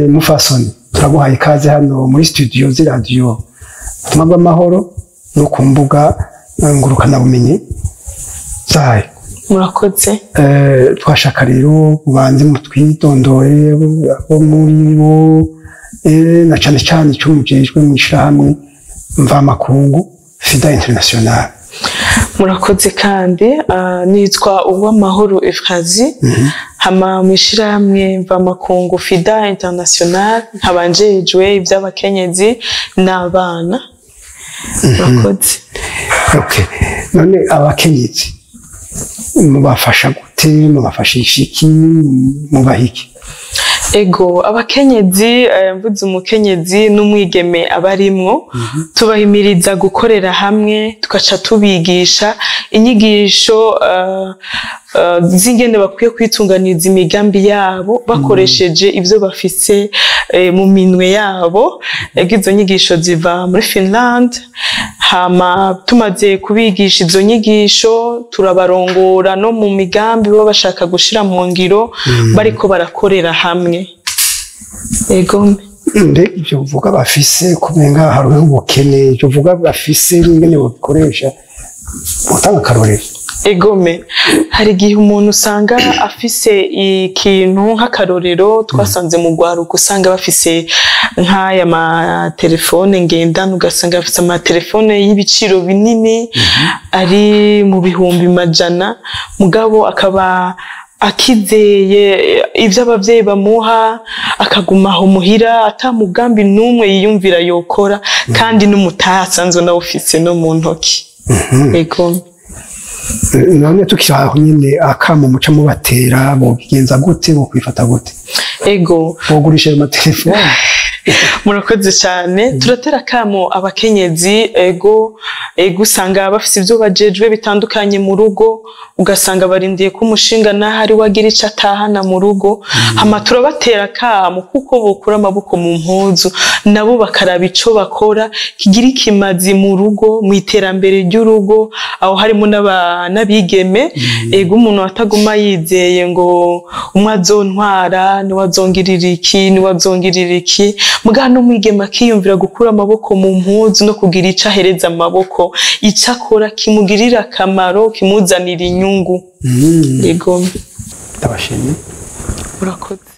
Mufasoni, turaguhaye ikaze hano muri studio z'iradiyo Ubutumwa bw'Amahoro no ku mbuga ngurukanabumenyi zayo. Murakoze. Twashaka rero ubanze mutwidondore abo muri bo, na cane cane ico mujejwe mw'ishirahamwe mvamakungu FIDA International. Murakoze kandi. Nitwa Uwamahoro Efrazi, hama mw'ishirahamwe mvamakungu FIDA International nkaba njejwe ivy'abakenyezi n'abana. Murakoze. Okay. None abakenyezi mubafasha gute? Mubafashisha iki? Mubaha iki? Ego, abakenyezi, mvuze umukenyezi n'umwigeme abarimwo, tubahimiriza gukorera hamwe, tugaca tubigisha inyigisho z'ingene bakwiye kwitunganiriza imigambi yabo bakoresheje ivyo bafise mu minwe yabo. Ego, izo nyigisho ziva muri Finland. Hama tumaze kubigisha izo nyigisho, turabarongora no mu migambi baba bashaka gushira mu ngiro bariko barakorera hamwe. Ego. Mbega ivyo uvuga bafise, kumenga hariho ubukene, ivyo uvuga bafise n'ingene babikoresha, utanga akarorero? Egome, hari igihe umuntu usanga afise ikintu, nk'akarorero twasanze mu rwaruka usanga bafise nk'aya matelefone ngendanwa, ugasanga bafise amatelefone y'ibiciro binini ari mu bihumbi majana, mugabo akaba akizeye ivyo abavyeyi bamuha, akaguma aho muhira ata mugambi n'umwe yiyumvira yokora, kandi n'umutahe asanzwe nawe ufise no mu ntoki. Ego. None tukiri aho nyene, akamo muca mubatera, bobigenza gute? Bokwifata gute? Ego. Bogurisha ayo matelefone? Murakoze cyane. Turatera kamo abakenyezi. Ego, ego, usanga bafise ivyo bajejwe bitandukanye mu rugo, ugasanga barindiye ko umushinga n'ahari wagira ico atahana mu rugo. Hama turabatera kamo kuko bokura amaboko mu mpuzu, nabo bakaraba ico bakora kigira ikimazi mu rugo, mu iterambere ry'urugo. Aho harimo n'abigeme. Ego, umuntu ataguma yizeye ngo umwe azontwara, niwe azongirira iki, niwe azongirira iki, muga n'umwigeme akiyumvira gukura amaboko mu mpuzu no kugira ico ahereza amaboko, ico akora kimugirira akamaro, kimuzanira inyungu. Ego. Ndabashimiye. Murakoze.